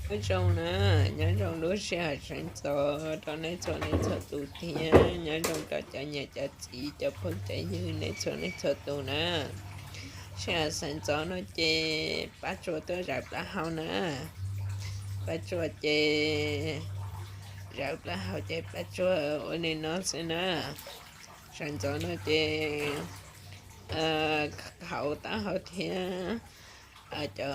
Nyob zoo na, nyob zoo lub sij hawm sawv ntxov rau nej txhua leej txhua tus thiab nyob zoo rau cov niam cov txiv cov phooj cov ywg nej txhua leej txhua tus na. Sij hawm sawv ntxov no ces Paj Tsua tuaj zawv plaub hau na. Paj Tsua ces zawv plaub hau ces Paj Tsua ua li no xwb na. Sawv ntxov no ces khauv taub hau thiab cov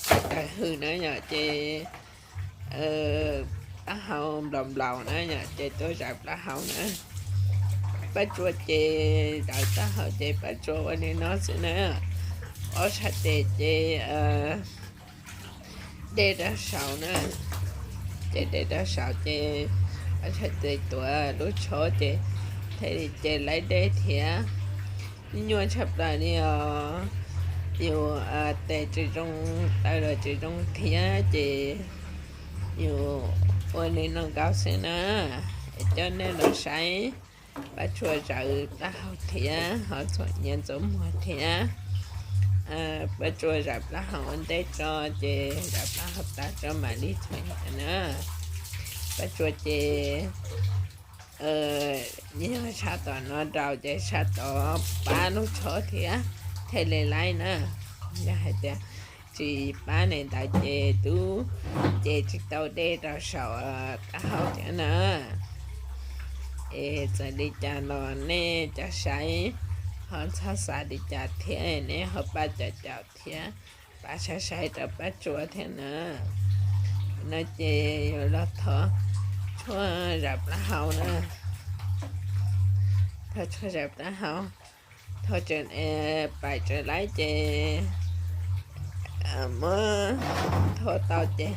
kawg hwm na yom, ces taub hau nplaum nplaum na yom, ces tuaj zawv plaub hau na. Paj Tsua ces zawv taub hau ces Paj Tsua ua li no xwb na. Ob sab tes ces dej rau saud na, ces dej rau saud ces ob sab tes tuav lub tsho ces thiaj li ces laib dej thiab. Nyuaj tshaj plaws li os, yus tes tsis zoo, taw los tsis zoo thiab ces yus ua li no nkaus xwb na. Coj nej los saib Paj Tsua zawv plaub hau thiab ho txhuam nyiav ntxuav muag thiab. Paj Tsua zawv plaub hau ua ntej tso, ces zawv plaub hau tas tso mam li txhuam nyiav na. Paj Tsua ces yog sab tom no rau ces sab tod pab lub tsho thiab thiaj li laib na. Yog hais tias tsis pab li ntawd ces twb ces tsis tau dej rau saum taub hau thiab na. Es txawm li cas los nej cov saib ho txhob xav li cas thiab, nej ho pab caum caum thiab pab saib saib rau Paj Tsua thiab na. No ces yuav los thov tshuaj zawv plaub hau na. Thov tshuaj zawv plaub hau, thov paim tsaws laib ces muab thov tau ces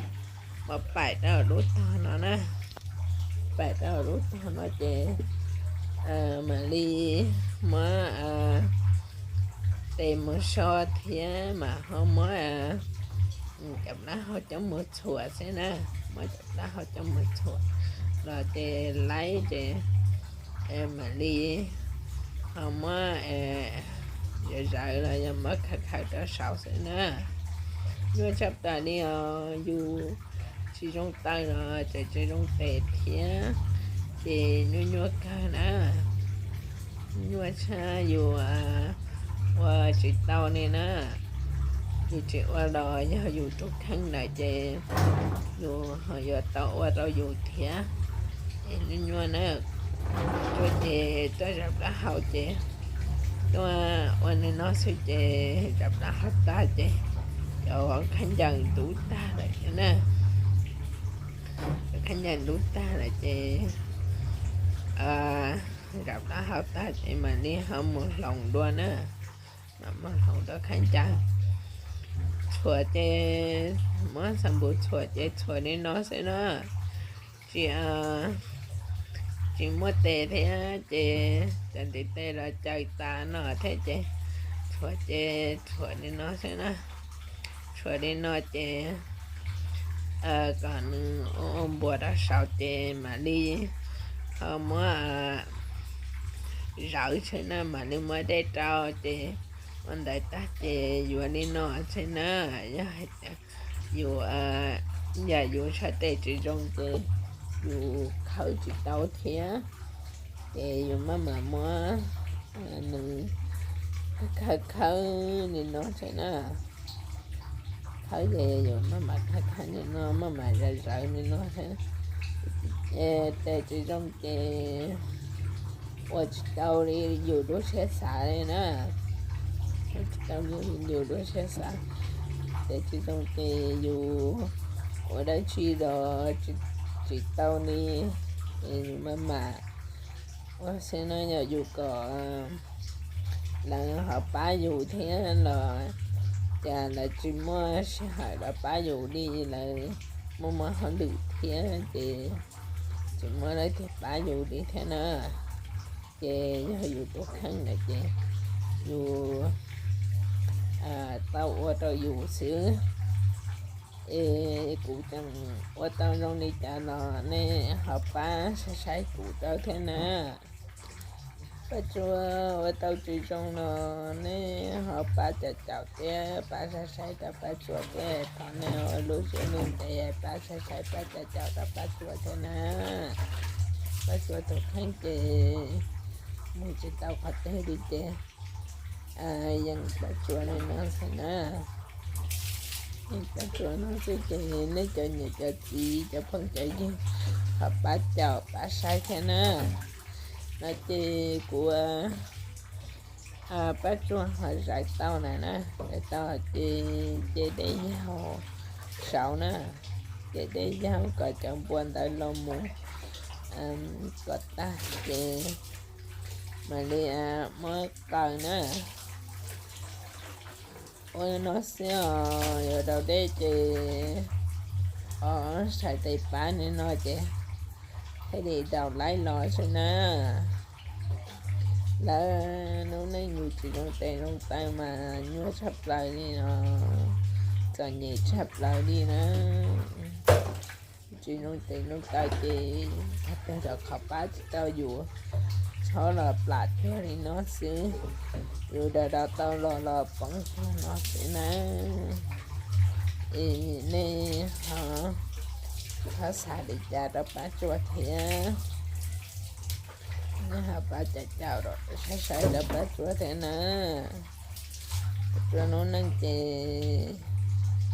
muab paim rau lub tog no na. Paim rau lub tog no ces mam li muab tes mus so thiab mas ho muab cov plaub hau coj mus txhuam xwb na. Muab cov plaub hau coj mus txhuam los ces laib ces mam li ho muab zawv zawv los yog muab khaws khaws rau saud xwb na. Nyuaj tshaj plaws li os, yus tsis zoo taw los tseem tsis zoo tes thiab, ces nyuaj nyuaj kawg na. Nyuaj tshaj yus ua tsis tau li na. Yus tsis ua los yog yus tus kheej lawm ces yus ho yuav tau ua rau yus thiab. Es nyuaj nyuaj na. Tuaj ces tuaj zawv plaub hau ces tuaj ua li no xwb ces zawv plaub hau tag ces cov khaub ncaws ntub tag lawm thiab na. Cov khaub ncaws ntub tag lawm ces zawv plaub hau tag ces mam li ho mus hloov dua na. Mam mus hloov rau khaub ncaws. Txhuam ces muab xav npus txhuam ces txhuam li no xwb na. Tsis, tsis muaj tes thiab ces cov ntiv tes los caws tas no thiab ces txhuam ces txhuam li no xwb na. Txhuam li no ces kom nws ua npuas rau saud ces mam li ho muab zawv tshwm na, mam li muab dej rau ces ua ntawd tag ces yuav li no tshwm na. Yog hais tias yus, yam yus sab tes tsis zoo ces yus khawb tsis tau thiab, ces yus maj mam muab nws khawb khawb li no tshwm na. Khawb ces yus maj mam khawb khawb li no, maj mam zawv zawv li no. Tes tsis zoo ces ua tsis tau li yus lub siab xav li na. Ua tsis tau li yus lub siab xav. Tes tsis zoo ces yus ua dab tsi los tsis tau li, ces yus maj mam ua xwb na. Yog yus kom lawv ho pab yus thiab los cas lawv tsis muaj sij hawm los pab yus li, lawv muaj muaj hauj lwm thiab ces tsis muaj leej twg pab yus li thiab na. Ces yog yus tus kheej lawm ces yus tau ua rau yus xwb. Es kuv tseem ua tau zoo li cas los nej ho pab saib saib kuv rau thiab na. Paj Tsuas ua tau tsis zoo no, nej ho pab caum caum thiab pab saib saib rau Paj Tsuas thiab. Thov nej ua lub siab lub ntev pab saib saib pab caum caum rau Paj Tsuas thiab na. Paj Tsuas tus kheej ces mus tsis tau qhov twg li ces yeej Paj Tsuas li no xwb na. Yeej Paj Tsuas no xwb ces nej cov niam cov txiv cov phooj cov ywg ho pab caum pab saib thiab na. No ces kuv Paj Tsuas ho zais tau na na, zais tau ces ce dej yaug saud na, ce dej yaug kom cov npua ntawd los mus kom tag ces mam li muab qaws na. Ua no xwb os, yuav daus dej ces o, sai tes pab li no ces thiaj li daus laib los xwb na. Lawv lub neej yus tsis zoo tes zoo taw mas nyuaj tshaj plaws li no, txom nyem tshaj plaws li na. Tsis zoo tes zoo taw ces tag tag rau qhov pab tsis tau yus, txhob los plam cuag li no xwb. Yus daus daus tau los los poob cuag no xwb na. Es nej ho txhob xav li cas rau Paj Tsuas thiab, nej ho pab caum caum saib saib rau Paj Tsuas thiab na. Paj Tsuas lub neej ces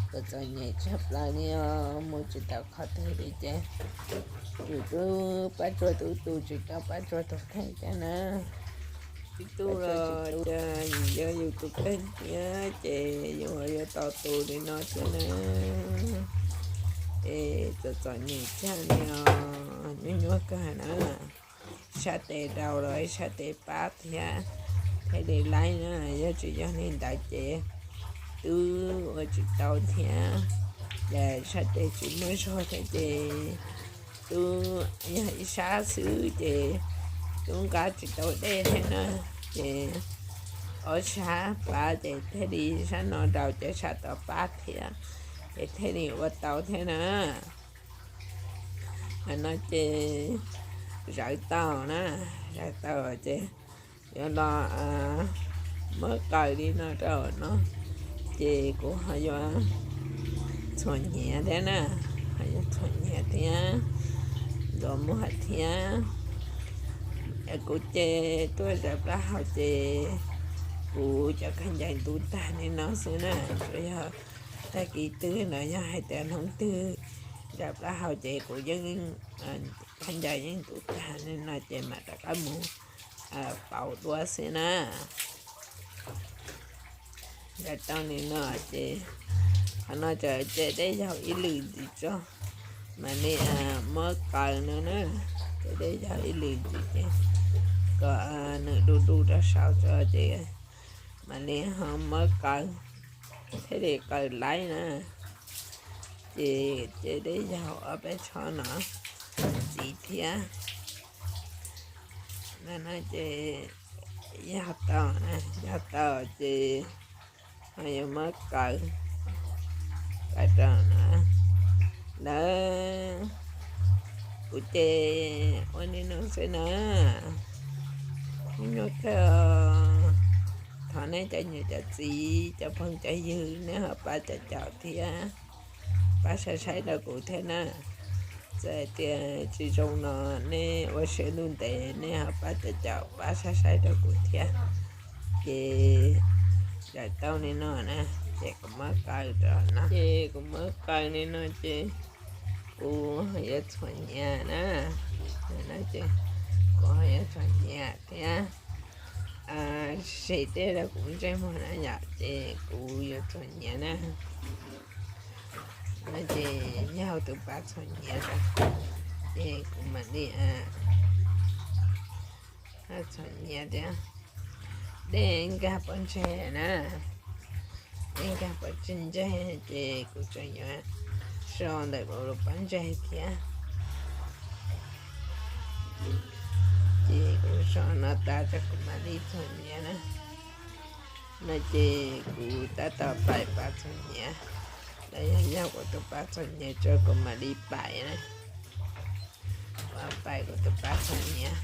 txom txom nyem tshaj plaws li os, mus tsis tau qhov twg li ces yus tub Paj Tsuas tub tu tsis tau Paj Tsuas tus kheej thiab na. Tub tu los cas yus yog yus tus kheej thiab ces yus yuav tau tu li no thiab na. Es txom txom nyem tshaj li os, nyuaj nyuaj kawg na. Sab tes daus los sab tes pab thiab thiaj li laib na, yog tsis yog li ntawd ces twb ua tsis tau thiab. Ces sab tes tsis muaj zog thiab ces twb yog ib sab xwb ces twb nqa tsis tau dej thiab na. Ces ob sab pab ces thiaj li sab no daus ces sab tod pab thiab, ces thiaj li ua tau thiab na. Qhov no ces zawv tau na, zawv tau ces yuav los muab qaws li no rau no, ces kuv ho yuav txhuam hniav thiab na, ho yuav txhuam hniav thiab, ntxuav muag thiab. Kuv ces tuaj zawv plaub hau ces kuv cov khaub ncaws ntub tag li no xwb na, tsuas yog tag kis twg los yog hais tias hnub twg zawv plaub hau ces kuv yeej, khaub ncaws yeej ntub tag li no ces mam rov qab mus pauv dua xwb na. Zawv tau li no ces qhov no ces ce dej yaug ib lwm ntxiv tso, mam li muab qaws no na. Ce dej yaug ib lwm ntxiv ces kom nws du du rau saud tso ces mam li ho muab qaws thiaj li qaws laib na. Ces ce dej yaug ob peb tshob no ntxiv thiab. No no ces yaug tau, yaug tau ces ho yuav muab qaws, qaws rau na. Lawv, kuv ces ua li no xwb na. Nyuaj kawg, thov nej cov niam cov txiv cov phooj cov ywg nej ho pab caum caum thiab, pab saib saib rau kuv thiab na. Txawm hais tias tsis zoo no nej ua siab ntuj ntev nej ho pab caum caum pab saib saib rau kuv thiab. Ces zawv tau li no na, ces kuv muab qaws rau no, ces kuv muab qaws li no ces kuv ho yuav txhuam hniav na. Ces kuv ho yuav txhuam hniav thiab. Sem tej rau kuv ntsej muag na yom, ces kuv yuav txhuam hniav na. No ces yaug tus pas txhuam hniav rau, ces kuv mam li txhuam hniav thiab. Dej nkag pob ntseg na, dej nkag pob ntseg ces kuv tseem yuav so ntawm kuv lub pob ntseg thiab. Ces kuv so no tas ces kuv mam li txhuam hniav na. No ces kuv tab tom pais pas txhuam hniav, los yog yaug kuv tus pas txhuam hniav tso kuv mam li pais na. Kuv pais kuv tus pas txhuam hniav.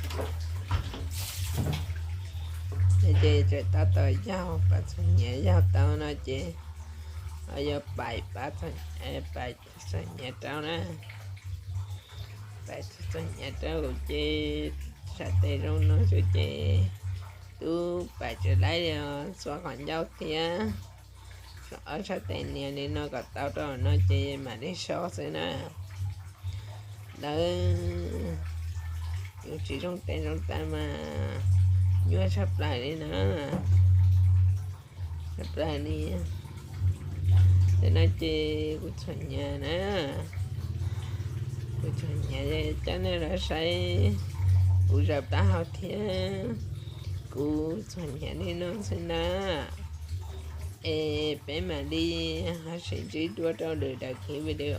Ces tseem tab tom yaug, pab txog nyiav yaug tau no ces ho yuav pais pab, pais txog nyiav rau na. Pais txog nyiav rau ces sab tes zoo no xwb ces tub pais tsis laib li, xuas qhov ncauj thiab. Ob sab tes nias li no kom tau rau no ces mam li so xwb na. Lawv yus tsis zoo tes zoo taw mas nyuaj tshaj plaws li na. Tshaj plaws li. Tam no ces kuv txhuam nyiav na, kuv txhuam nyiav coj nej los saib kuv zaum taub hau thiab. Kuv txhuam nyiav li no xwb na. Es peb mam li ho sib ntsib dua rau lwm daim clip video.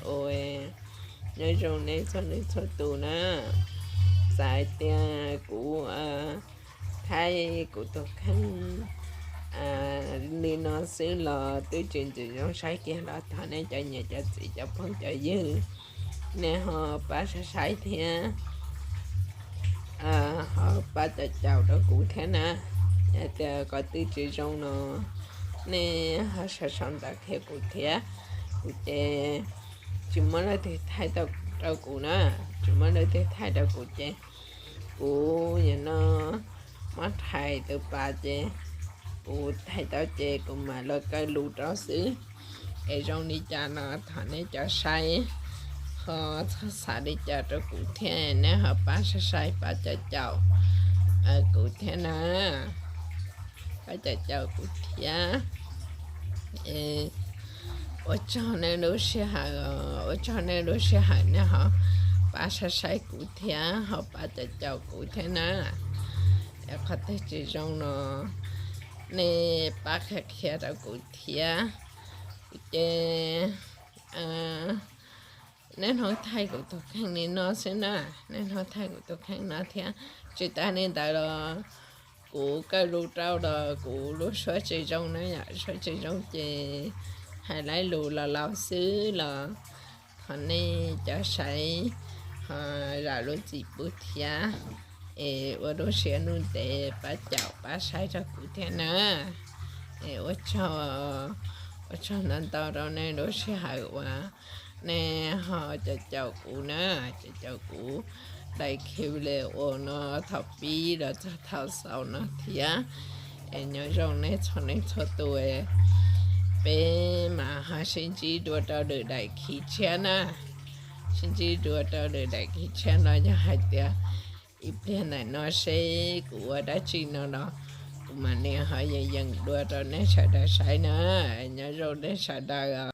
Nyob zoo nej txhua leej txhua tus na. Xav hais tias kuv thaij kuv tus kheej li no xwb los twb tsis ntxim zoo saib kiag los thov nej cov niam cov txiv cov phooj cov ywg nej ho pab saib saib thiab ho pab caum caum rau kuv thiab na. Yog tias qhov twg tsis zoo no nej ho sau sau ntawv qhia kuv thiab. Kuv ces tsis muaj leej twg thaij rau kuv na, tsis muaj leej twg thaij rau kuv ces kuv yog no muab rhais tus pas ces kuv thaij tau ces kuv mam los kaw lus rau xwb. Es zoo li cas no thov nej cov saib ho txhob xav li cas rau kuv thiab, nej ho pab saib saib pab caum caum kuv thiab na. Pab caum caum kuv thiab. Ua tsaug nej lub sij hawm, ua tsaug nej lub sij hawm nej ho pab saib saib kuv thiab ho pab caum caum kuv thiab na. Es qhov twg tsis zoo no nej pab qhia qhia rau kuv thiab. Kuv ces nej hnov thaij kuv tus kheej li no xwb na, nej hnov thaij kuv tus kheej no thiab. Tsis tas li ntawd los kuv kaw lus rau los kuv lub suab tsis zoo na yom, suab tsis zoo ces hais laib lus los laus xwb los thov nej cov saib ho zam lub txim pub thiab. Es ua lub siab ntev pab caum pab saib rau kuv thiab na. Es ua tsaug, ua tsaug ntau ntau rau nej lub sij hawm uas nej ho caum caum kuv na, caum caum kuv daim clip video no thaum pib los txog thaum xaus no thiab. Es nyob zoo nej txhua leej txhua tus, peb mam ho sib ntsib dua rau lwm daim clip tshiab na. Sib ntsib dua rau lwm daim clip tshiab no yog hais tias ib pliag ntawm no seb kuv ua dab tsi no los kuv mam li ho yees yees dua rau nej sawv daws saib na. Nyob zoo nej sawv daws.